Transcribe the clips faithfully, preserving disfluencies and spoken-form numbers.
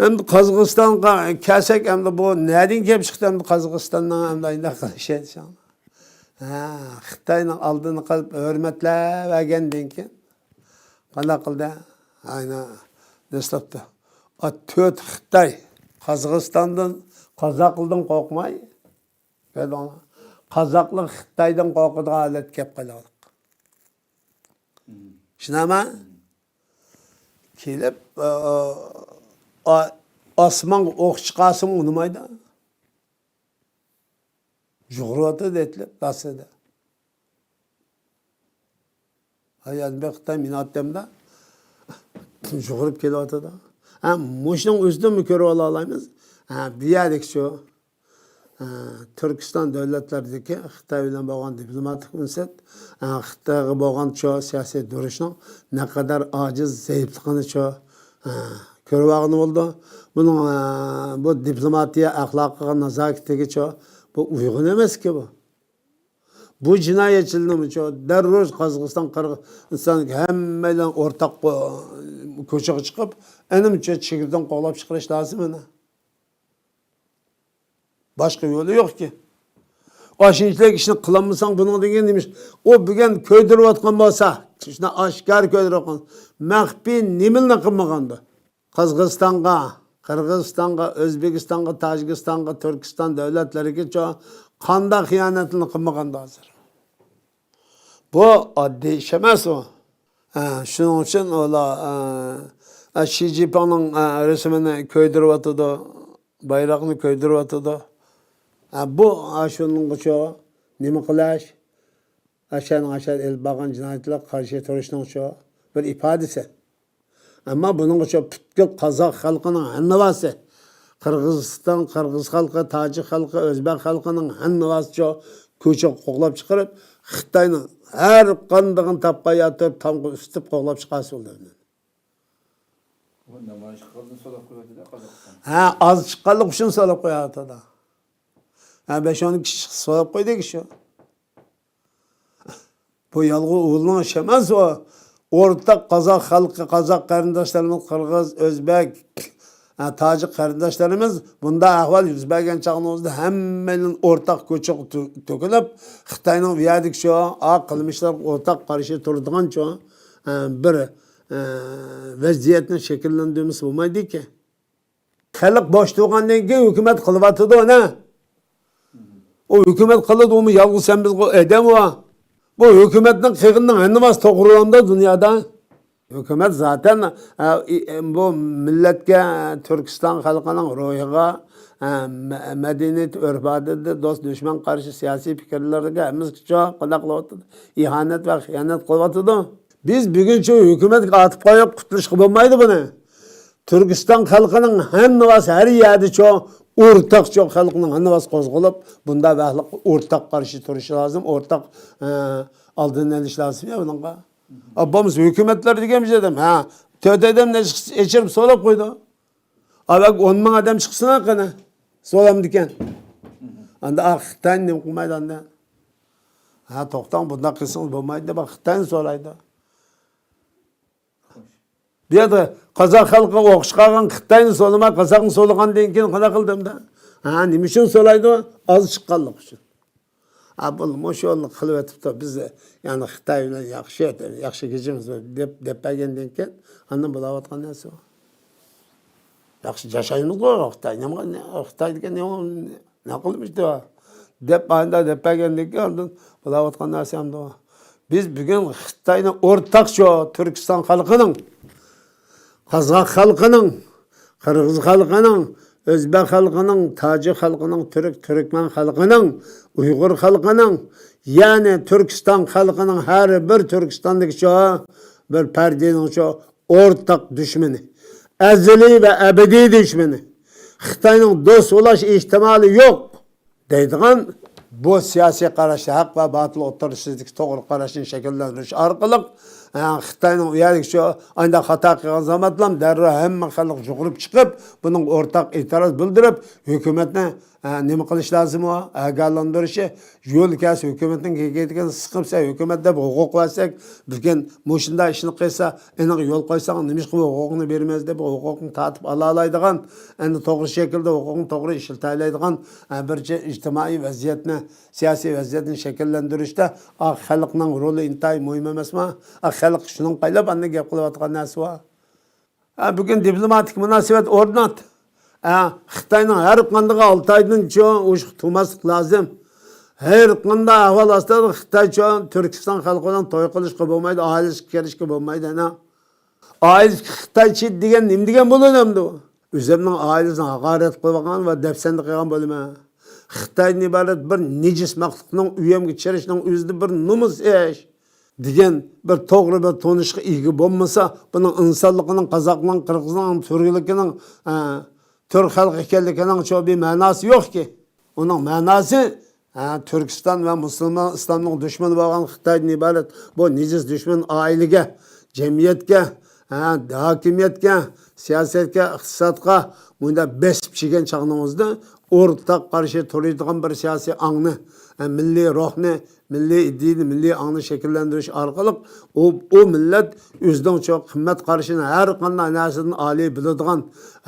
ئەمدى قازاقىستانغا كەلسەك، ئەمدى بۇ نەدىن كېلىپ چىقتى؟ ئەمدى قازاقىستاننىڭ ئەمدى ئاينداق قىلىشى دېسەڭ. ھە، خىتاينىڭ ئالدىنى قىلىپ ھۆرمەتلەۋەرگەندىن كېيىن قانداق قىلدى؟ ئاينا دەسلەپتە. ئا، تۆت خىتاي قازاقىستاندىن، قازاقلىدىن قورقماي، كۆردۈڭلار؟ قازاقلار خىتايدىن قورقىدىغان ھالەتكە كەپ قالدۇق. شۇنداقمۇ؟ كېلىپ، ئا، ئا، ئاسمانغا ئوق چىقارسىمۇ ئۇنىمايدۇ. جۇغۇرۇۋاتىدۇ دەيتلىپ داسىدا. ھاي، يەنە بىر خىتاي مىناتتەمدە جۇغۇرۇپ كېلىۋاتىدۇ. ھە، مۇشۇنىڭ ئۆزىدىنمۇ كۆرۈپ ئالالايمىز. ھە، بۇ يەردىكى شۇ، ھە، تۈركىستان دۆلەتلىرىدىكى خىتاي بىلەن بولغان دىپلوماتىك مۇناسىۋەت، ھە، خىتايغا بولغان شۇ سىياسىي دۇرۇشنىڭ نەقەدەر ئاجىز، زەئىپلىقىنى شۇ، ھە، كۆرۈۋالغىلى بولىدۇ. بۇنىڭ، ھە، بۇ دىپلوماتىيە ئەخلاقىغا، نازاكىتىگە شۇ، بۇ ئۇيغۇن ئەمەسكى بۇ. بۇ جىنايەتچىلەرنىمۇ شۇ دەررۇ قازاقىستان، قىرغىزىستاندىكى ھەممەيلەن ئورتاق قو-، كوچىغا چىقىپ، ئەنىمۇ شۇ چېگرىدىن قوغلاپ چىقىرىش لازىم ئەنە. باشقا يولى يوقكى. ئاشۇنچىلىك ئىشنى قىلالمىساڭ بۇنىڭدىن كېيىن نېمە ئىش؟ ئۇ بۈگۈن كۆيدۈرۈۋاتقان بولسا، شۇنداق ئاشكارا كۆيدۈرۈۋاتقان، مەخپىي نېمىنى قىلمىغاندۇ؟ قازاقىستانغا، قىرغىزىستانغا، ئۆزبېكىستانغا، تاجىكىستانغا، تۈركىستان دۆلەتلىرىگىچە قانداق خىيانەتلەرنى قىلمىغاندۇ ھازىر؟ بۇ ئاددىي ئىش ئەمەس ئۇ. ھە، شۇنىڭ ئۈچۈن ئۇلار، ھە، شى جىنپىڭنىڭ، ھە، رەسىمىنى كۆيدۈرۈۋاتىدۇ، بايراقنى كۆيدۈرۈۋاتىدۇ. ھە، بۇ، ھە، شۇنىڭغىچە نېمە قىلىش؟ ئاشۇنىڭ ئاشۇ ئېلىپ بارغان جىنايەتلەرگە قارشى تۇرۇشنىڭچۇ بىر ئىپادىسى. ئەمما بۇنىڭغىچۇ پۈتكۈل قازاق خەلقىنىڭ ھەممىۋاسى، قىرغىزىستان، قىرغىز خەلقى، تاجىك خەلقى، ئۆزبەك خەلقىنىڭ ھەممىۋاسىچۇ كوچىغا قوغلاپ چىقىرىپ، خىتاينىڭ ھەر قاندىقىنى تاپقان يەردە تۇرۇپ تامغا ئۈستۈپ قوغلاپ چىقارسا بولىدۇ. بۇ نامايىش قىلدى سولاپ قويۇۋاتىدۇ قازاقىستان. ھە، ئاز چىققانلىقى ئۈچۈن سولاپ قويۇۋاتىدۇ. ھە، بەش ئون كىشى سولاپ قويدى شۇ. بۇ يالغۇز ئۇلۇغ ئىش ئەمەس ئۇ. ئورتاق قازاق خەلقى، قازاق قېرىنداشلىرىمىز، قىرغىز، ئۆزبەك، ھە، تاجىك قېرىنداشلىرىمىز بۇنداق ئەھۋال يۈز بەرگەن چاغنىڭ ئۆزىدە ھەممەيلەن ئورتاق كوچىغا تۆ-، تۆكۈلۈپ، خىتاينىڭ بۇ يەردىكى شۇ، ئا، قىلمىشلارغا ئورتاق قارشى تۇرىدىغانچۇ، ھە، بىر، ھە، ۋەزىيەتنى شەكىللەندۈرمىسە بولمايدىكەن. خەلق بوش تۇرغاندىن كېيىن ھۆكۈمەت قىلىۋاتىدۇ، ئەنە. ئۇ ھۆكۈمەت قىلىدۇ، ئۇمۇ يالغۇز سەن بىز ئۇ ئادەم ئۇ. بۇ ھۆكۈمەتنىڭ قىلغىنىنىڭ ھەممىسى توغرىلامدۇ دۇنيادا؟ ھۆكۈمەت زاتەن، ئە، ئى، ئە، بۇ مىللەتكە، تۈركىستان خەلقىنىڭ روھىغا، ئە، مە-، مەدەنىيەت، ئۆرپ-ئادىتى، دوست-دۈشمەن قارشى سىياسىي پىكىرلىرىگە ھەممىسىگە قانداق قىلىۋاتىدۇ؟ ئىھانەت ۋە خىيانەت قىلىۋاتىدۇ. بىز بۈگۈن شۇ ھۆكۈمەتكە ئاتىپ قويۇپ قۇتۇلۇشقا بولمايدۇ بۇنى. تۈركىستان خەلقىنىڭ ھەممىۋاسى ھەر يەردە شۇ ئورتاق شۇ خەلقنىڭ ھەممىۋاسى قوزغىلىپ، بۇنداق بەخلىق ئورتاق قارشى تۇرۇشى لازىم، ئورتاق، ئە، ئالدىنى ئېلىش لازىم يا بۇنىڭغا. ئا، بولمىسا ھۆكۈمەتلەر دېگەن بىر ئادەم، ھە، تۆت ئادەم ئېچىرىپ سوراپ قويدى. ئا، بەك ئون مىڭ ئادەم چىقسىنا قېنى. سورامدىكەن. ئاندا، ئا، خىتاي نېمە قىلمايدۇ ئاندا؟ ھە، توختاڭ، بۇنداق قىلسىڭىز بولمايدۇ دەپ خىتاينى سورايدۇ. بۇ يەردە قازاق خەلقى ئوخشاش قالغان خىتاينى سولىماي، قازاقنى سولىغاندىن كېيىن قانداق قىلدى ئەمدى؟ ھە، نېمە ئۈچۈن سولايدۇ؟ ئاز چىققانلىقى ئۈچۈن. ھە، بۇ مۇشۇ يولنى قىلىۋېتىپتۇ. بىز يەنى خىتاي بىلەن ياخشى، ياخشى كېچىمىز دەپ، دەپ بەرگەندىن كېيىن ئاندىن بولاۋاتقان نەرسە ئۇ. ياخشى جاشايمىزغۇ، خىتاي نېمە، خىتاي دېگەن نېمە؟ نەقىل مۇشۇ دەپ، ئانداق دەپ بەرگەندىن كېيىن ئاندىن بولاۋاتقان نەرسە ئەمدى ئۇ. بىز بۈگۈن خىتاينى ئورتاقچە تۈركىستان خەلقىنىڭ، قازاق خەلقىنىڭ، قىرغىز خەلقىنىڭ، ئۆزبەك خەلقىنىڭ، تاجىك خەلقىنىڭ، تۈرك، تۈركمەن خەلقىنىڭ، ئۇيغۇر خەلقىنىڭ، يەنى تۈركىستان خەلقىنىڭ ھەر بىر تۈركىستاندىكى شۇ بىر پەردىنىڭ شۇ ئورتاق دۈشمىنى، ئەزەلىي ۋە ئەبەدىي دۈشمىنى، خىتاينىڭ دوست بولاش ئېھتىمالى يوق دەيدىغان بۇ سىياسىي قاراشنى، ھەق ۋە باتىل ئوتتۇرىسىدىكى توغرا قاراشنى شەكىللەندۈرۈش ئارقىلىق ھە، خىتاينىڭ ئۇ يەردىكى شۇ ئانداق خاتا قىلغان زامانلام دەررۇ ھەممە خەلق يۇغۇرۇپ چىقىپ، بۇنىڭغا ئورتاق ئېتىراز بىلدۈرۈپ، ھۆكۈمەتنى، ھە، نېمە قىلىش لازىم ئۇ؟ ئاگاھلاندۇرۇشى، يول كەلسە ھۆكۈمەتنىڭ كېكىدىكىنى سىقىپسە ھۆكۈمەت دەپ ھوقۇق بەرسەك، بىزگە مۇشۇنداق ئىشنى قىلسا، ئېنىق يول قويساڭ، نېمىشقا بۇ ھوقۇقنى بەرمەيسىز دەپ ھوقۇقنى تارتىپ ئالالايدىغان، ئەنە توغرا شەكىلدە ھوقۇقنى توغرا ئىشلىتەلەيدىغان، ھە، بىرچە ئىجتىمائىي ۋەزىيەتنى سىياسىي ۋەزىيەتنى شەكىللەندۈرۈشتە ئا خەلقنىڭ رولى ئىنتايىن مۇھىم ئەمەسمۇ؟ ئا خەلق شۇنىڭغا قايلاپ ئاندىن گەپ قىلىۋاتقان نەرسە بار. ئا بۈگۈن دىپلوماتىك مۇناسىۋەت ئورنات. ئا خىتاينىڭ ھەر قاندىقى ئالتايدىن چوڭ ئۇشقا تۇماسلىق لازىم. ھەر قانداق ئەھۋال ئاستىدا خىتاي چوڭ تۈركىستان خەلقى بىلەن توي قىلىشقا بولمايدۇ، ئائىلىسىگە كىرىشكە بولمايدۇ ئەنە. ئائىلىسىگە خىتاي چېتى دېگەن نېمە دېگەن بولىدۇ ئەمدى ئۇ؟ ئۆزۈمنىڭ ئائىلىسىنى ھاقارەت قىلىۋالغان ۋە دەپسەندە قىلغان بولىمەن. خىتايدىن ئىبارەت بىر نىجىس مەخلۇقنىڭ ئۆيۈمگە چىرىشنىڭ ئۆزىدە بىر نومۇس ئىش دېگەن بىر توغرا بىر تونۇشقا ئىگە بولمىسا، بۇنىڭ ئىنسانلىقىنىڭ، قازاقنىڭ، قىرغىزنىڭ، تۈركلۈكىنىڭ، ئە، تۈرك خەلقى ئىكەنلىكىنىڭ شۇ بىر مەناسى يوقكى. ئۇنىڭ مەناسى، ھە، تۈركىستان ۋە مۇسۇلمان ئىسلامنىڭ دۈشمىنى بولغان خىتايدىن ئىبارەت بۇ نىجىس دۈشمەن ئائىلىگە، جەمئىيەتكە، ھە، ھاكىمىيەتكە، سىياسەتكە، ئىقتىسادقا مۇنداق بېسىپ چىگەن چاغنىڭىزدا ئورتاق قارشى تۇرىدىغان بىر سىياسىي ئاڭنى، ھە، مىللىي روھنى، مىللىي ئىدىيىنى، مىللىي ئاڭنى شەكىللەندۈرۈش ئارقىلىق ئۇ، ئۇ مىللەت ئۆزىنىڭ شۇ قىممەت قارىشىنى ھەر قانداق نەرسىدىن ئالىي بىلىدىغان،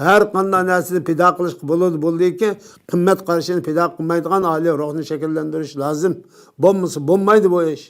ھەر قانداق نەرسىنى پىدا قىلىشقا بولىدۇ، بولىدىكى، قىممەت قارىشىنى پىدا قىلمايدىغان ئالىي روھنى شەكىللەندۈرۈش لازىم. بولمىسا بولمايدۇ بۇ ئىش.